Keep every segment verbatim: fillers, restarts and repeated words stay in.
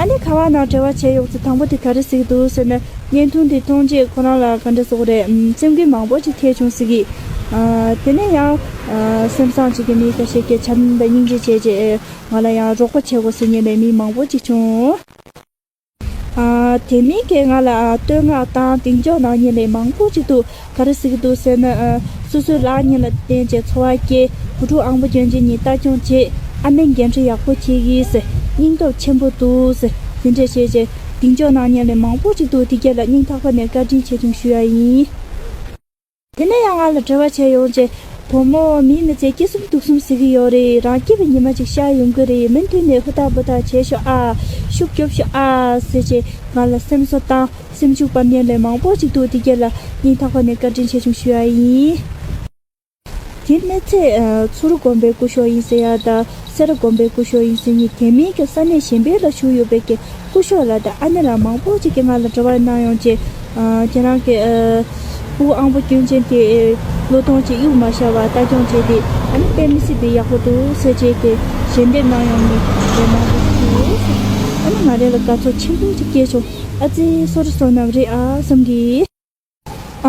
ཨ་ནི་ཁ་པར་ནང་འབྲེལ་བ་བྱས་ཡོང་ཚེ་དང་པོ་དེ་ག་རེ་ཟེར་གྱི་འདུག་ཟེར་ན། བརྙན་ཐུང་དེ་མཐོང་རྗེས་ཁོ་རང་ལ་ག་འདྲ་ཟེར་དགོས་རེད། ཨམ། སེམས་འགུལ་མང་པོ་ཅིག་ཐེབས་བྱུང་ཟེར་གྱི། ཨ། དེ་ནས་ཡང་། ཨ། སེམས་བཟང་ཅིག་གི་མི་ཁ་ཤས་ཀྱིས་བྱམས་པ་སྙིང་རྗེ་བྱས་རྗེས་ང་ལ་ཡང་རོགས་པ་བྱེད་དགོས་ཟེར་མཁན་ལས་མི་མང་པོ་ཅིག་བྱུང་། ཨ། དེ་མིན་གྱི་ང་ལ་བསྟོད་བསྔགས་དང་གདེང་འཇོག་གནང་མཁན་ལས་མང་པོ་ཅིག་འདུག་ག་རེ་ཟེར་གྱི་འདུག་ཟེར་ན། ཨ། སོ་སོའི་ལག་གཉིས་ལ་བརྟེན་བྱས་འཚོ་བ་སྐྱེལ། བུ་ཕྲུག་ཨང་པོ་སྐྱོན་ཅན་གཉིས་ལྟ་སྐྱོང་བྱེད། ཨ་མའི་འགན་འཁྲི་ཡག་པོ་བྱེད་ཀྱིས་ཟེར། སྙིང་སྟོབས་ཆེན་པོ་འདུག་ཟེར། དེ་འདྲས་བྱས་བྱས་གདེང་འཇོག་གནང་མཁན་ལས་མང་པོ་ཅིག་འདུག་དེ་གྱད་ལ་སྙིང་ཐག་པ་ནས་བཀའ་དྲིན་ཆེ་ཆུང་ཞུ་ཡ་ཡིན། དེ་ནས་ཡང་ང་ལ་འབྲེལ་བ་བྱས་ཡོང་རྗེས། བུ་མོ་མིའི་མི་ཚེ་སྐྱིད་གསུམ་སྡུག་གསུམ་ཟེར་གྱི་ཡོད་རེད། རང་སྐྱིད་པའི་ཉི་མ་ཅིག་ཤར་ཡོང་གི་རེད། མུ་མཐུད་ནས་ཧུར་ཐག་འབད་ཐག་བྱེད་ཤོག་ཨ། ཤུགས་རྒྱོབ་ཤོག་ཨ་ཟེར་བྱས་ང་ལ་སེམས་གསོ་དང་སེམས་ཤུགས་སྤར་མཁན་ལས་མང་པོ་ཅིག་འདུག་དེ་གྱད་ལ་སྙིང་ཐག་པ་ནས་བཀའ་དྲིན་ཆེ་ཆུང་ཞུ་ཡ་ཡིན། དེ་མི་ཚད། ཨ། མཚོ་རུ་དགོན་པའི་སྐུ་ཞབས་ཡིན་ཟེར་ཡ་དང་སེ་ར་དགོན་པའི་སྐུ་ཞབས་ཡིན་ཟེར་མཁན་དེ་མིན་གྱི་ས་གནས་གཞན་པའི་ལ་བཞུགས་ཡོད་པའི་གི་སྐུ་ཞབས་ལགས་དང་ཨ་ནེ་ལགས་མང་པོ་ཅིག་གིས་ང་ལ་འབྲེལ་བ་གནང་ཡོང་རྗེས། ཨ། ཁྱེད་རང་གི། ཨ། སྤུ་གུ་ཨང་པོ་སྐྱོན་ཅན་དེ་བློས་གཏོང་བྱས་གཡུག་མ་བཞག་པར་ལྟ་སྐྱོང་བྱས་ཏེ། ཨ་ནི་དཔེ་མི་སྲིད་པའི་ཡག་པོ་འདུག་ཟེར་བྱས་ཏེ་ཞལ་འདེབས་གནང་ཡོང་མཁན་དེ་མང་པོ་ཅིག་འདུག་ཨ་ནི་ང་རང་ལ་དགའ་ཚོར་ཆེན་པོ་ཅིག་སྐྱེས་བྱུང་། ཨ་ཙི། སོ་རུ་སོ་ནམ་རེད་ཨ་བསམ་གི།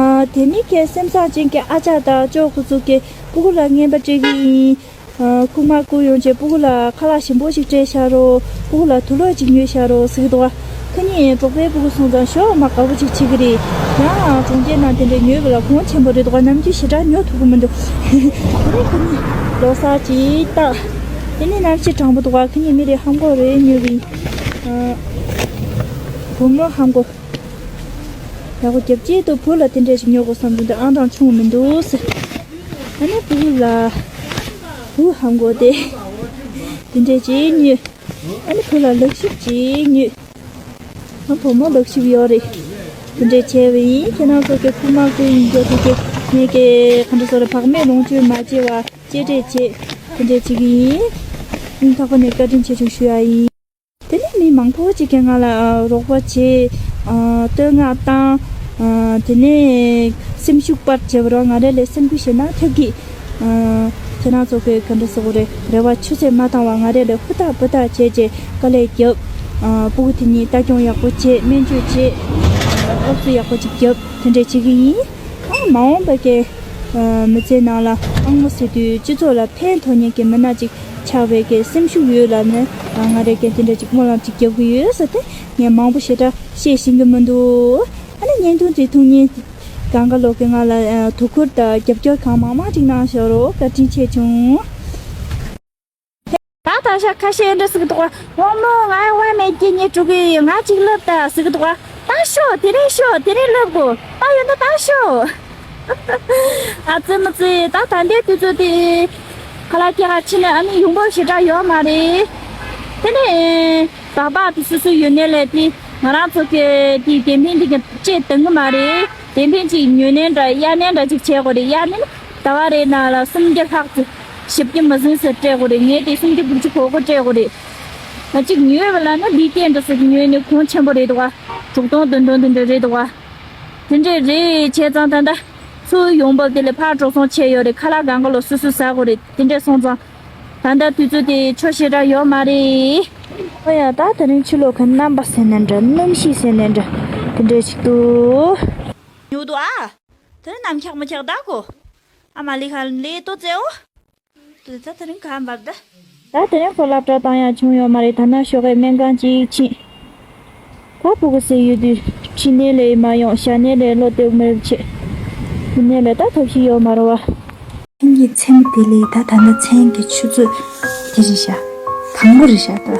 ཨ། དེ་མིན་གྱི་སེམས་བཟང་ཅན་གྱི་ཨ་ཅག་དང་ཅོག་ཁོ་ཚོ་གིས་སྤུ་གུ་ལ་རྔན་པ་སྤྲད་ཀྱི་ཡིན། ཨ། ཁུག་མ་བསྐུར་ཡོང་རྗེས་སྤུ་གུ་ལ་ཁ་ལག་ཞིམ་པོ་ཞིག་སྤྲད་བཞག་རོགས། སྤུ་གུ་ལ་དུག་ལོག་ཅིག་ཉོས་བཞག་རོགས་ཟེར་གྱི་འདུག་ཁ་ཉིན་གྲོགས་པོའི་སྤུ་གུ་སོང་ཙང་ཞོགས་མ་དགའ་པོ་ཅིག་བྱེད་ཀྱི་རེད། ཡང་གྲོང་ཁྱེར་ནང་དེ་འདྲ་ཉོས་པ་ལ་གོང་ཆེན་པོ་རེད་འདུག་ནམ་རྒྱུན་ཞེ་དྲག་ཉོ་ཐུབ་ཀྱི་མི་འདུག་དེ་ནས་ཁ་ཉིན་ལོ་གསར་ཅིག་བཏགས། དེ་ནས་གནམ་གཤིས་གྲང་པོ་འདུག་ཁ་ཉིན་མི་རེ་ཧམ་གོ་རེ་ཉོས་པ་ཡིན། ཨ། བུ་མོ་ཧམ་གོ། ཡག་པོ་རྒྱབ་ཅིག་ཏུ་བུ་ལ་དེ་འདྲ་ཞིག་ཉོ་དགོས་བསམ་འདུག་ཨང་གྲངས་ཆུང་མི་འདུག་ཟེར། ཨ་ནི་བུ་ལ་བུ་ཧམ་གོ་དེ་དེ་འདྲ་ཅིག་ཉོས། ཨ་ནི་བུ་ལ་ལག་ཤུབས་ཅིག་ཉོས། ཨ། བུ་མོ་ལག་ཤུབས་ཡོད་རེད། དེ་འདྲ་བྱས་པ་ཡིན། ཁྱེད་རང་ཚོ་གི་ཁུག་མ་བསྐུར་ཡིན་རྒྱུ་དེ་གི་ངས་གི་ག་འདྲ་ཟེར་བག་མེད་ལོངས་སྤྱོད་མ་བྱེད་པ་གཅེས་སྤྲས་བྱེད། དེ་འདྲ་བྱེད་ཀྱི་ཡིན། སྙིང་ཐག་པ་ནས་བཀའ་དྲིན་ཆེ་ཆུང་ཞུ་ཡ་ཡིན། དེ་ནས་མི་མང་པོ་ཅིག་གིས་ང་ལ་ཨ་རོགས་པ་བྱས། ཨ། བསྟོད་བསྔགས་བཏང་། ཨ། དེ་ནས་སེམས་ཤུགས་སྤར་བྱས་པ་རེད། ང་རང་ལ་སེམས་འགུལ་ཞེ་དྲག་ཐེབས་ཀྱི། ཨ། ཁྱེད་རང་ཚོ་གིས་ག་འདྲ་ཟེར་དགོས་རེད། རེ་བ་ཆུད་ཟོས་མ་བཏང་བར་ང་རང་ལ་ཧུར་ཐག་འབད་ཐག་བྱས་བྱས་དཀའ་ལས་བརྒྱབ། ཨ། སྤུ་གུ་དེ་གཉིས་ལྟ་སྐྱོང་ཡག་པོ་བྱས། སྨན་བཅོས་བྱས། ཨ། སློབ་གསོ་ཡག་པོ་ཅིག་བརྒྱབ། དེ་འདྲ་བྱེད་ཀྱི་ཡིན། ཨ། མ་འོངས་པ་གི། ཨ། མི་ཚེའི་ནང་ལ་ཨང་མོ་ཟེར་དུས་སྤྱི་ཚོགས་ལ་ཕན་ཐོགས་མཁན་གྱི་མི་སྣ་ཅིག་ཆགས་པའི་གི་སེམས་ཤུགས་ཡོད་ལབ་ནས། ཨ། ང་རང་གིས་དེ་འདྲ་ཅིག་སྨོན་ལམ་ཅིག་རྒྱག་གི་ཡོད་ཟེར་ཏེ། ངས་མང་པོ་ཞེ་དྲག་བཤད་ཤེས་ཀྱི་མི་འདུག་ཨ་ནི་བརྙན་ཐུང་དེ་ཐུགས་མཉེས་གང་ག་ལོག་གིས་ང་ལ། ཨ། དོ་ཁུར་དང་རྒྱབ་སྐྱོར་གང་མང་མང་ཅིག་གནང་ཤོག་རོགས། བཀའ་དྲིན་ཆེ་བྱུང་། ད་ད་ཤ་ཁ་ཤས་འདྲ་ཟིག་འདུག་བ། དབང་མོ་ང་ཡ་དབང་མེད་ཀྱི་ཉེ་ཕྲུ་གུ་ཡིས་ང་ཅིག་ལབ་ད་ཟིག་འདུག་བ། ད་ཤོག་དེ་རིང་ཤོག་དེ་རིང་ལབ་གོ། ད་ཡོད་ན་ད་ཤོག་ཨ་ཙི་མ་ཙི། ད་ད་ལྟའི་དུས་ཚོད་དེ་ཁ་ལག་སྐྱེལ་ག་ཕྱིན་ནས་ཨ་ནི་ཡོང་འབབ་ཞེ་དྲག་ཡོད་མ་རེད། དེ་ནས་སྦག་སྦག་དེ་སོ་སོའི་ཡོད་ནའི་ལས་དེ་ང་རང་ཚོ་གི་དེ་གད་ཕན་དེ་གི་ཅིག་འདང་གི་མ་རེད། གད་ཕན་ཅིག་ཉོ་ནའི་འདྲ་གཡར་ནའི་འདྲ་ཅིག་བྱེད་དགོས་རེད། གཡར་ནའི་ཟླ་བ་རེ་ནང་ལ་སུམ་བརྒྱ་ལྷག་ཙམ། བཞི་བརྒྱ་མ་ཟིན་ཟེར་སྤྲད་དགོས་རེད། ངས་དེ་སུམ་བརྒྱ་དགུ་བརྒྱ་གོ་གོ་སྤྲད་དགོས་རེད། ང་གཅིག་ཉོས་པ་ལ་ནི་ལི་ཀན་འདྲ་ཟེར་གྱི་ཉོས་ནི་གོང་ཆེན་པོ་རེད་འདུག་ག་དྲུག་སྟོང་བདུན་སྟོང་དེ་འདྲ་རེད་འདུག་ག་དེ་འདྲས་རེད་བྱས་ཙང་ད་ལྟ་ཚུར་ཡོང་འབབ་དེ་ལས་ཕར་འགྲོ་སོང་བྱས་ཡོད་རེད། ཁ་ལག་སྒང་ག་ལོ་སོ་སོས་ཟ་དགོས་རེད། དེ་འདྲས་སོང་ཙང་ད་ལྟ་དུས་ཚོད་དེ་ཆོག་ཤེས་ར་ཡོད་མ་རེད། ཨོ་ཡ། ད་དེ་རིང་ཕྱི་ལོགས་ཁ་གནམ་པ་ཟེར་ན་འདྲ། གནམ་གཤིས་ཟེར་ན་འདྲ། དེ་འདྲས་ཞིག་འདུག་ཉོ་འདུག་ཨ། དེ་རིང་གནམ་འཁྱག་མི་འཁྱག་ད་གོ། ཨ་མ་ལི་ཁ་ལེ་ཏོ་ཙེའོ། དེ་ད་དེ་རིང་ག་འབབ་ད། ད་དེ་རིང་ཁོ་སློབ་གྲྭ་བཏང་ཡག་བྱུང་ཡོད་མ་རེད། ད་ནང་ཞོགས་ཀས་སྨན་ཁང་ཅིག་ཕྱིན། ཁོ་སྤུ་གུ་ཟེར་ཡོད་དུས་ཁྲིད་ནའི་ལས་མ་ཡོང་། བཞག་ནའི་ལས་བློ་གཏད་མི་རབས་ཆེ། དེ་ནའི་ལས་ད་ཐབས་ཤེས་ཡོད་མ་རེད་བ། མཚན་གྱི་མཚན་དེ་ལས་ད་ད་ལྟ་མཚན་གྱི་ཆུ་ཚོད་དེ་རེད་ཤག་དང་པོ་རེད་ཤག་ད།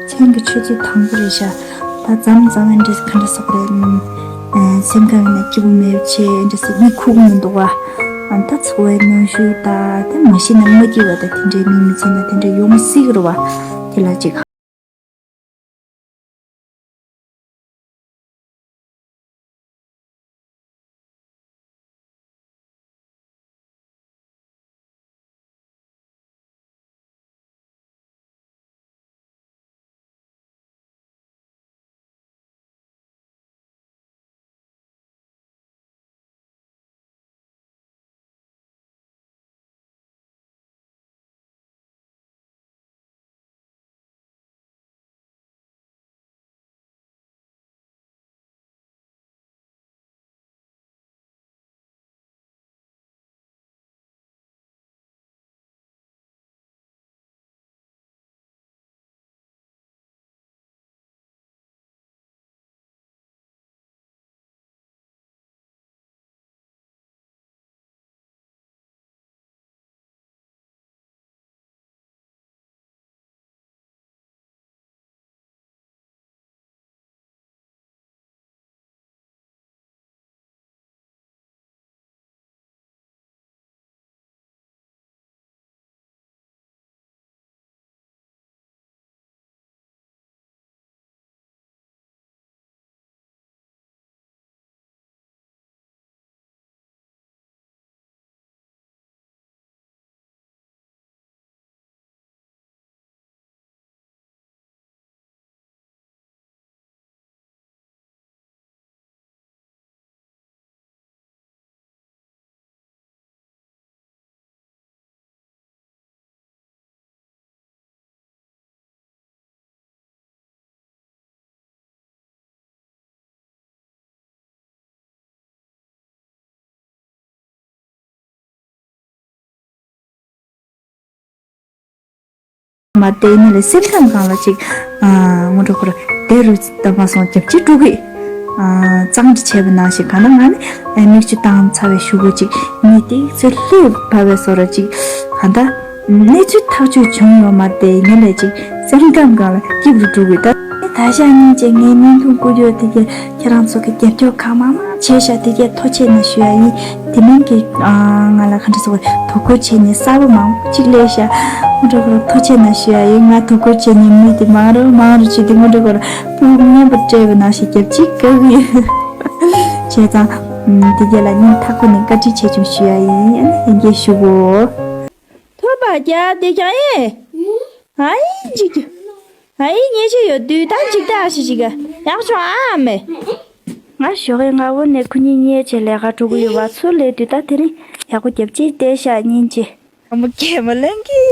མཚན་གྱི་ཆུ་ཚོད་དང་པོ་རེད་ཤག་ད་མཚམས་མཚམས་འདྲ་ག་འདྲ་ཟེར་དགོས་རེད། ཨ། སེམས་ཁམས་ཡིན་ན་སྐྱིད་པོ་མེད་པ་བྱས་འདྲ་ཟེར་མི་ཁུག་མི་འདུག་བ། ཨ། ད་འཚོ་བའི་གནོན་ཤུགས་ད་དེ་མ་གཞི་ན་མ་སྐྱིད་པ་ད་དེ་འདྲའི་མི་མི་ཚེ་ན་དེ་འདྲ་ཡོང་སྲིད་ཀྱི་རེད་བ། དེ་ལ་ཅིག་མ་བསྡད་ནི་ལས་སེམས་ཁམས་སྒང་ལ་ཅིག་ཨ་སྔོན་འགྲོ་ཁོ་ར་དེ་རུ་ད་མ་སོང་རྒྱབ་ཅིག་དཀྲུག་གི་ཨ་གཙང་སྦྲ་བྱས་པ་ནང་བཞིན་གང་ལྟར་ང་ནི་མིག་ཆུ་བཏང་ཚར་བའི་གཞུག་གུ་ཅིག་མི་དེ་ཚེ་ལྷོད་བབས་པའི་བཟོ་འདྲ་ཅིག་གང་ལྟར་གནས་ཚུལ་ཐག་གཅོད་བྱུང་ཡོད་མ་རེད། དེ་ཡིན་ནའི་ཅིག་སེམས་ཁམས་སྒང་ལ་སྐྱིད་པོ་འགྲོ་གི་ད། ད་ཤ་ཉིན་བྱས་ངའི་བརྙན་ཐུང་བསྐུར་ཡོད་དེ་གས་ཁྱེད་རང་ཚོ་གི་རྒྱབ་སྐྱོར་གང་མང་མང་བྱས་ཤག་དེ་གས་ཐུགས་རྗེ་ཆེ་ཞུ་ཡ་ཡིན། དེ་མིན་གྱི་ང་ལ་ག་འདྲ་ཟེར་དགོས་རེད། དོ་ཁུར་བྱས་ནས་གསར་པ་མང་པོ་ཅིག་སླེབས་ཤག་སྔོན་འགྲོ་ཁོ་རང་ཐུགས་རྗེ་ཆེ་ཞུ་ཡ་ཡིན། ང་དོ་ཁུར་བྱས་ནས་མི་དེ་མང་རུ་མང་རུ་བྱས་ཏེ་སྔོན་འགྲོ་ཁོ་རང་སྤུ་གུ་རྔན་པ་སྤྲད་པ་ནང་བཞིན་རྒྱབ་ཅིག་དགའ་གི་ཡོད། བྱས་ཙང་དེ་གས་ལ་སྙིང་ཐག་པ་ནས་བཀའ་དྲིན་ཆེ་ཆུང་ཞུ་ཡ་ཡིན། ཨ་ནི་ལྷན་རྒྱས་ཞུ་གོ། ཐོབ་པ་རྒྱ་དེ་ཀྱང་ཨེ། ཨ་ཡིན་ཅིག་ཨ་ཡིན་ཉེ་ཆེ་ཡོད་དུས་ད་ཅིག་ད་ཨ་ཤི་ཅིག་ག་ཡག་ཆོག་ཨ་མེ། ང་ཞོགས་ཀས་སྔ་བོ་ནས་ཁོ་གཉིས་ཉལ་བྱས་ལས་ཀ་འགྲོ་གི་ཡོད་པ་ཚུར་སླེབས་དུས་ད་དེ་རིང་ཡག་པོ་རྒྱབ་ཅིག་བསྡད་ཤག་ཉིན་གཅིག་ཨ་མ་སྐད་མ་ལེན་གི།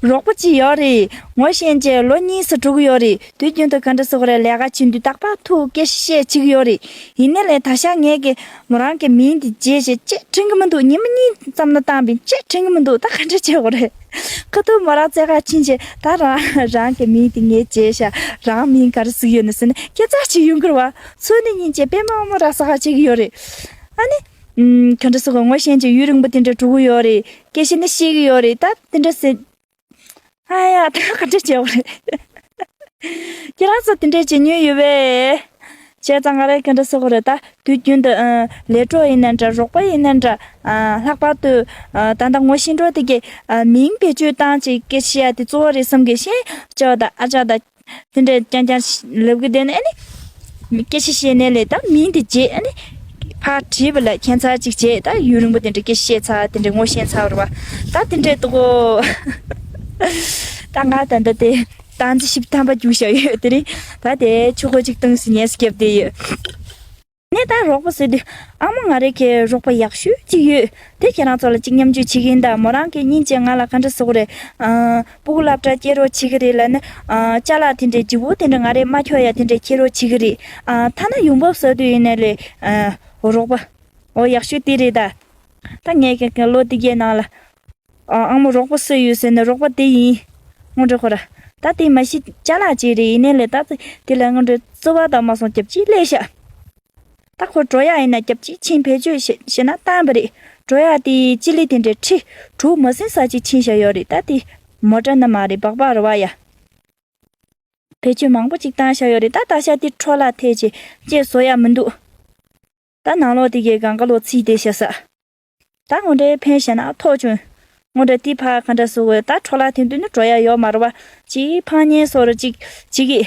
རོགས་པ་ཅིག་ཡོད་རེད། ངོ་ཤེས་མཁན་ལོ་གཉིས་སུ་འགྲོ་གི་ཡོད་རེད། དུས་རྒྱུན་དུ་ག་འདྲ་ཟེར་དགོས་རེད། ལས་ཀ་བྱེད་དུས་རྟག་པར་ཐུག་སྐད་ཆ་བཤད་བྱེད་ཀྱི་ཡོད་རེད། ཡིན་ནའི་ལས་ད་ཆ་ངས་ཀྱི་མོ་རང་གི་མིང་དེ་བརྗེད་བྱས་ཅེས་དྲན་གི་མི་འདུག་ཉི་མ་གཉིས་ཙམ་ལ་བཏང་བས་ཅེས་དྲན་གི་མི་འདུག་ད་ག་འདྲ་བྱེད་དགོས་རེད། ཁ་ཐུག་མོ་རང་རྩེ་ཁ་ཕྱིན་བྱས་ད་རང་རང་གི་མིང་དེ་ངས་བརྗེད་ཤག་རང་མིང་ག་རེ་ཟེར་གྱི་ཡོད་ན་ཟེར་ནས་སྐད་ཆ་བྱེད་ཡོང་གི་རེད་བ། ཚུར་ནས་ཉིན་བྱས་པད་མ་དབང་མོ་རང་ཟེར་ཁ་བྱེད་ཀྱི་ཡོད་རེད། ཨ་ནི། ཨུམ། ག་འདྲ་ཟེར་དགོས། ངོ་ཤེས་མཁན་ཅིག་ཡུན་རིང་པོ་དེ་འདྲ་འགྲོ་གི་ཡོད་རེད། སྐད་ཆ་ནི་བཤད་ཀྱི་ཡོད་རེད། ད་དེ་འདྲ་ཟེར། ཨ་ཡ་ད་ག་འདྲ་བྱེད་དགོས་རེད། ཁྱེད་རང་ཚོ་དེ་འདྲ་བྱེད་མྱོང་ཡོད་པས། བྱས་ཙང་ང་རང་ག་འདྲ་ཟེར་དགོས་རེད། ད་དུས་རྒྱུན་དུ་ཨ་ལས་གྲོགས་ཡིན་ན་འདྲ། རོགས་པ་ཡིན་ན་འདྲ། ཨ་ལྷག་པར་དུ་ཨ་ད་ལྟ་ངོ་ཤེས་འགྲོ་དེ་གས་ཨ་མིང་བེད་སྤྱོད་བཏང་བྱས་སྐད་ཆ་བཤད་ཡ་དེ་གཙོ་བོ་རེད་བསམ་གི། ཤེས་ཅོ་དང་ཨ་ཅག་དང་དེ་འདྲ་རྐྱང་རྐྱང་ལབ་གི་བསྡད་ན་ཨ་ནི། སྐད་ཆ་བཤད་ནའི་ལས་ད་མིང་དེ་བརྗེད་ཨ་ནི། ཕར་བྲིས་པ་ལ་ཁྱད་མཚར་ཅིག་བྱས། ད་ཡུན་རིང་པོ་དེ་འདྲ་སྐད་ཆ་བཤད་ཚར། དེ་འདྲ་ངོ་ཤེས་ཚར་བ་རེད་བ། ད་དེ་འདྲ་འདུག་གོ། ད་ང་ད་ལྟ་དེ་སྟངས་འཛིན་ཞིབ་ཐམ་པ་རྒྱུགས་བཞག་ཡོད། དེ་རིང་ད་དེ་ཆུ་ཁོལ་ཅིག་བཏང་ཟིན་ཉལ་སྐྱབས་བསྡད་ཡོད། ནས་ད་རོགས་པ་ཟེར་དུས་ཨ་མ་ང་རེ་གའི་རོགས་པ་ཡག་ཤོས་ཅིག་ཡོད། དེ་ཁྱེད་རང་ཚོ་ལ་ཅིག་མཉམ་སྤྱོད་བྱེད་ཀྱི་ཡིན། ད་མོ་རང་གིས་སྙིང་རྗེ་ང་ལ་ག་འདྲ་ཟེར་དགོས་རེད། ཨ་སྤུ་གུ་སློབ་གྲྭ་སྐྱེལ་རོགས་བྱེད་ཀྱི་རེད་ལབ་ནས། ཨ་ཅ་ལག་དེ་འདྲའི་ལྗིད་པོ་དེ་འདྲ་ང་རེ་མ་འཁྱོག་ཡ་དེ་འདྲ་འཁྱེར་རོགས་བྱེད་ཀྱི་རེད། ཨ་ཐ་ན་ཡོང་འབབ་ཟ་དུས་ཡིན་ནའི་ལས། ཨ་རོགས་པ་འོ་ཡག་ཤོས་དེ་རེད་ད། ད་ངས་ཀྱང་ལོ་དེ་གའི་ནང་ལ། ཨ་ཨ་མ་རོགས་པ་སུ་ཡོད་ཟེར་ནས་རོགས་པ་དེ་ཡིན། སྔོན་འགྲོ་ཁོ་ར། ད་དེ་མ་གཞི་ཅ་ལག་ཅིག་རེད། ཡིན་ནའི་ལས་ད་དེ་ལ་སྔོན་འགྲོ་བརྩི་བ་དང་མ་སོང་རྒྱབ་ཅིག་སླེབས་ཤག་ད་ཁོ་འགྲོ་ཡག་ཡིན་ན་རྒྱབ་ཅིག་ཕྱིན་བེད་སྤྱོད་བྱས་བྱས་ན་བཏང་བ་རེད། འགྲོ་ཡག་དེ་སྤྱི་ལེ་དེ་འདྲའི་ཁྲི་དྲུག་མ་ཟིན་ཙམ་ཅིག་ཕྱིན་བཞག་ཡོད་རེད། ད་དེ་མོ་ཊ་ནི་མ་རེད། སྦག་སྦག་རེད་བ་ཡ། བེད་སྤྱོད་མང་པོ་ཅིག་བཏང་བཞག་ཡོད་རེད། ད་ད་ཤ་དེ་འཕྲོ་བརླག་ཐེབས་བྱས་བཅད་བཟོ་ཡག་མི་འདུག་ད་ནང་ལོགས་དེ་གའི་གང་ག་ལོག་ཚིག་བསྡད་ཤག་ས། ད་དངོས་འབྲེལ་ཕན་བཞག་ན་ཐོགས་བྱུང་། དངོས་འབྲེལ་དེ་ཕར་ག་འདྲ་ཟེར་དགོས། ད་འཕྲོ་བརླག་དེ་འདུག་ན་འགྲོ་ཡག་ཡོད་མ་རེད་བ། ཅིག་ཕངས་སྙིང་བཟོ་འདྲ་ཅིག་བྱེད་ཀྱི།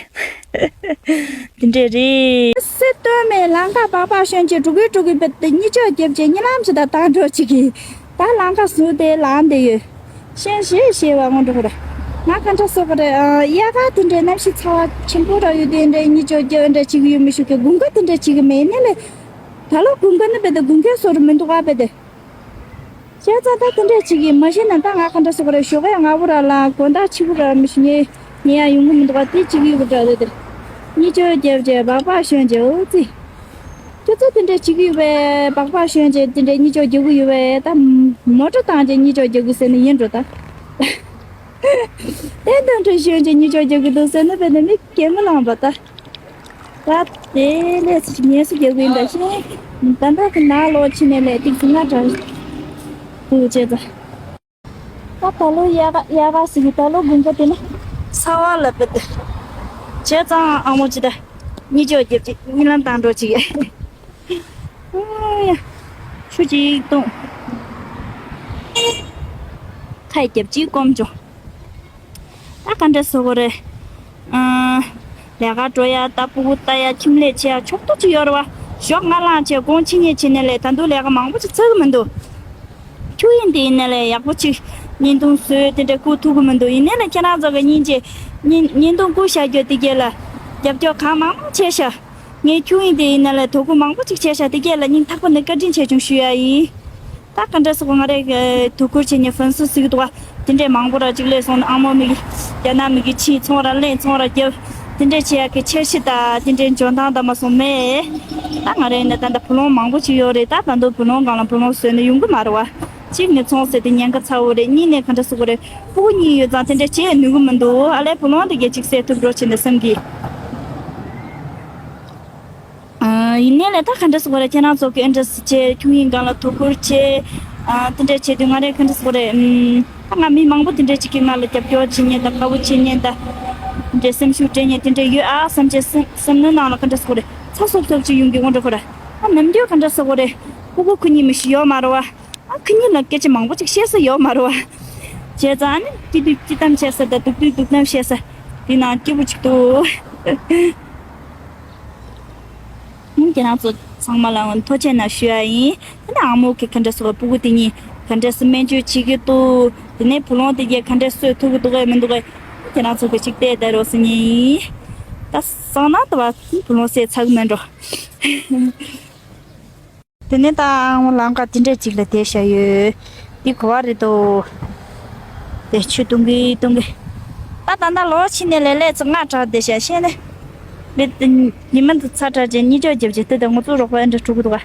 དེ་འདྲས་རེད། སེ་སྟོད་སྨད་ལམ་ཁ་སྦག་སྦག་ཤོན་བྱས་འགྲོ་གི་འགྲོ་གི་བས་དེ་གཉིད་ཅོག་རྒྱབ་བྱས་གཉིད་ལམ་ཞིག་ད་བཏང་འགྲོ་བྱེད་ཀྱི། ད་ལམ་ཁ་ཟུར་དེ་ལངས་བསྡད་ཡོད། ཤན་ཞེས་ཞེས་བ་སྔོན་འགྲོ་རེད། ང་ག་འདྲ་ཟེར་དགོས་རེད། ཨ་དབྱར་ཁ་དེ་འདྲའི་གནམ་གཤིས་ཚ་བ་ཆེན་པོ་ར་ཡོད་དེ་འདྲའི་གཉིད་ཅོག་རྒྱབ་འདྲ་བྱེད་ཀྱི་ཡོད་མི་ཤུགས་ཀྱི་དགུན་ཁ་དེ་འདྲ་བྱེད་ཀྱི་མེད་ནི་ལས། ད་ལོ་དགུན་ཁ་ནི་བས་དེ་དགུན་ཁའི་བཟོ་འདྲ་མི་འདུག་ཨ་བས་དེ། བྱས་ཙང་ད་དེ་འདྲས་བྱེད་ཀྱི་མ་ཤེས་ན་ད་ང་ག་འདྲ་ཟེར་དགོས་རེད། ཞོགས་ཀས་སྔ་པོ་ར་ལངས། དགོང་དག་ཕྱི་པོ་ར་མི་ཤེས་ཉལ་ཉལ་ཡག་ཡོང་གི་མི་འདུག་ག་དེ་བྱེད་ཀྱི་ཡོད་པ་འདྲ་རེད་དེ། གཉིད་ཅོག་རྒྱབ་བྱས་སྦག་སྦག་ཤོན་བྱས་འོ་ཙི། ཁྱོད་ཚོ་དེ་འདྲས་བྱེད་ཀྱི་ཡོད་པས། སྦག་སྦག་ཤོན་བྱས་དེ་འདྲས་གཉིད་ཅོག་རྒྱག་གི་ཡོད་པས། ད་མོ་ཊ་བཏང་བྱས་གཉིད་ཅོག་རྒྱག་གི་ཟེར་ནས་ཡིན་འགྲོ་ད། དེ་འདྲ་འདྲ་ཤོན་བྱས་གཉིད་ཅོག་རྒྱག་གི་འདུག་ཟེར་ནས་བས་ནས་མི་གད་མོ་ལངས་པ་ད། ད་དེ་ལས་ཚིག་ངལ་གསོ་རྒྱག་གི་ཡིན་པ་ཤེས། ད་ལྟ་གི་ནང་ལོགས་ཕྱིན་ནས་ལས་ཏིག་ཙི་ང་དྲག་འདུག་བྱས་ཙང་། ད་ད་ལོ་དབྱར་ཁ་དབྱར་ཁ་ཟེར་གི། ད་ལོ་དགུན་ཁ་དེ་ནི་ཚ་བ་ལ་བབས་ཏེ། བྱས་ཙང་ཨ་མོ་ཅི་ད་གཉིད་ཅོག་རྒྱབ་ཅིག་གཉིད་ལམ་བཏང་འགྲོ་ཅིག་ཨ་ཡ། ཆུ་ཅིག་བཏུང་། ཁ་རྒྱབ་ཅིག་སྐོམ་བྱུང་། ད་ག་འདྲ་ཟེར་དགོས་རེད། ཨ། ལས་ཀ་འགྲོ་ཡ་ད་སྤུ་གུ་ལྟ་ཡ་ཁྱིམ་ལས་བྱེད་ཡ་ཕྱོགས་གཏོགས་ཅིག་ཡོད་རེད་བ། ཞོགས་སྔ་ལངས་བྱས་དགོང་ཕྱི་ཉལ་བྱས་ནས་ལས་ད་དུང་ལས་ཀ་མང་པོ་ཅིག་ཚར་གི་མི་འདུག་ཁྱུག་དབྱིངས་དེ་ཡིན་ནའི་ལས་ཡག་པོ་ཅིག་བརྙན་ཐུང་བཟོས་དེ་འདྲ་བསྐུར་ཐུབ་གི་མི་འདུག་ཡིན་ནའི་ལས་ཁྱེད་རང་ཚོ་གི་སྙིང་རྗེ། བརྙན་བརྙན་ཐུང་བསྐུར་བཞག་རྒྱུ་དེ་གས་ལ་རྒྱབ་སྐྱོར་གང་མང་མང་བྱས་ཤག་ངས་ཁྱུག་དབྱིངས་དེ་ཡིན་ནའི་ལས་དོ་ཁུར་མང་པོ་ཅིག་བྱས་ཤག་དེ་གས་ལ་སྙིང་ཐག་པ་ནས་བཀའ་དྲིན་ཆེ་ཆུང་ཞུ་ཡ་ཡིན། ད་ག་འདྲ་སོང་ང་རེ་གི་དོ་ཁུར་བྱེད་མཁན་ཧྥན་སི་ཟེར་གི་འདུག་ག་དེ་འདྲས་མང་པོ་ར་ཅིག་སླེབས་སོང་ན། ཨ་མོ་མི་གི་རྒྱ་ནག་མི་གི་ཕྱིན་ཚོང་ར་ལེན་ཚོང་ར་རྒྱབ། དེ་འདྲས་བྱེད་ཡ་གི་འཆར་གཞི་དང་དེ་འདྲས་འཇོན་ཐང་དང་མ་སོང་མེད། ད་ང་རེ་ནས་ད་ལྟ་བུ་ལོན་མང་པོ་ཅིག་ཡོད་རེད། ད་ད་དུང་བུ་ལོན་སྒང་ལ་བུ་ལོན་བཟོས་ན་ཡོང་གི་མ་རེད་བ། གཅིག་ནས་ཚོང་ཟེར་དེ་ཉེན་ཁ་ཚ་བོ་རེད། གཉིས་ནས་ག་འདྲ་ཟེར་དགོས་རེད། སྤུ་གུ་གཉིས་ཡོད་ཙང་དེ་འདྲ་བྱེད་ནུས་གི་མི་འདུག་ཨ་ལས་བུ་ལོན་དེ་གས་གཅིག་སེལ་ཐུབ་རོགས་བྱེད་ནས་བསམ་གི། ཨ། ཡིན་ནའི་ལས་ད་ག་འདྲ་ཟེར་དགོས་རེད། ཁྱེད་རང་ཚོ་གི་ཨེ་འདྲ་ཟེར་བྱས་ཁྱུང་ཡིན་སྒང་ལ་དོ་ཁུར་བྱས། ཨ། དེ་འདྲ་བྱས་དུས་ང་རས་ག་འདྲ་ཟེར་དགོས་རེད། ཨམ། ད་ང་མི་མང་པོ་དེ་འདྲ་ཅིག་གིས་ང་ལ་རྒྱབ་སྐྱོར་བྱེད་མཁན་དང་དགའ་པོ་བྱེད་མཁན་དང་། དེ་འདྲ་སེམས་ཤུགས་སྤྲད་མཁན་དེ་འདྲ་ཡོད་ཨ་བསམ་བྱས་སེམས་སེམས་ནང་ལ་ག་འདྲ་ཟེར་དགོས་རེད། ཚ་སོབ་སོབ་ཅིག་ཡོང་གི་དངོས་འགྲོ་ཁོ་ར། ཨ། ནམ་རྒྱུན་ག་འདྲ་ཟེར་དགོས་རེད། སྤུ་གུ་ཁོ་གཉིས་མི་ཞིག་ཡོད་མ་རེད་བ། ཨ། ཁོ་གཉིས་ལ་སྐད་ཆ་མང་པོ་ཅིག་བཤད་ས་ཡོད་མ་རེད་བ། བྱས་ཙང་ཨ་ནི་སྐྱིད་སྡུག་སྐྱིད་གཏམ་བཤད་ས་དང་སྡུག་སྡུག་སྡུག་གཏམ་བཤད་ས་དེ་ནང་སྐྱིད་པོ་ཅིག་འདུག་ཨ། ཁྱེད་རང་ཚོ་ཚང་མ་ལ་ཐུགས་རྗེ་ཆེ་ཞུ་ཡ་ཡིན། ད་ནི་ཨ་མོ་གིས་ག་འདྲ་ཟེར་དགོས། སྤུ་གུ་དེ་གཉིས་ག་འདྲ་སེ་སྨན་བཅོས་བྱེད་ཀྱི་འདུག་དེ་ནས་བུ་ལོན་དེ་གས་ག་འདྲ་སེ་ཐུབ་ཀྱི་འདུག་གས་མི་འདུག་གས། ཁྱེད་རང་ཚོ་གིས་ཅིག་བལྟས་བསྡད་རོགས་ཟེར་མཁན་ཡིན། ད་སང་ན་ད་བ་བུ་ལོན་སེལ་ཚར་གི་མེད་འགྲོ། དེ་ནས་ད་ཨང་ལམ་ཁ་དེ་འདྲ་ཅིག་ལ་བསྡད་བཞག་ཡོད། འདི་ག་བ་རེད་དོ། དེ་ཆུ་བཏུང་གི་བཏུང་གི། ད་ད་ལྟ་ལོ་ཕྱི་ནས་ལས་ལས་ཚེ་ལྔ་དྲག་བསྡད་བཞག་ཤེས་ནས། མི་དེ་ཉི་མ་འདི་ཚ་དྲག་ཅན་གཉིད་ཅོག་རྒྱབ་ཅིག་དེ་ད་ང་ཚོ་རོགས་པ་འདྲ་འགྲོ་གི་འདུག་ག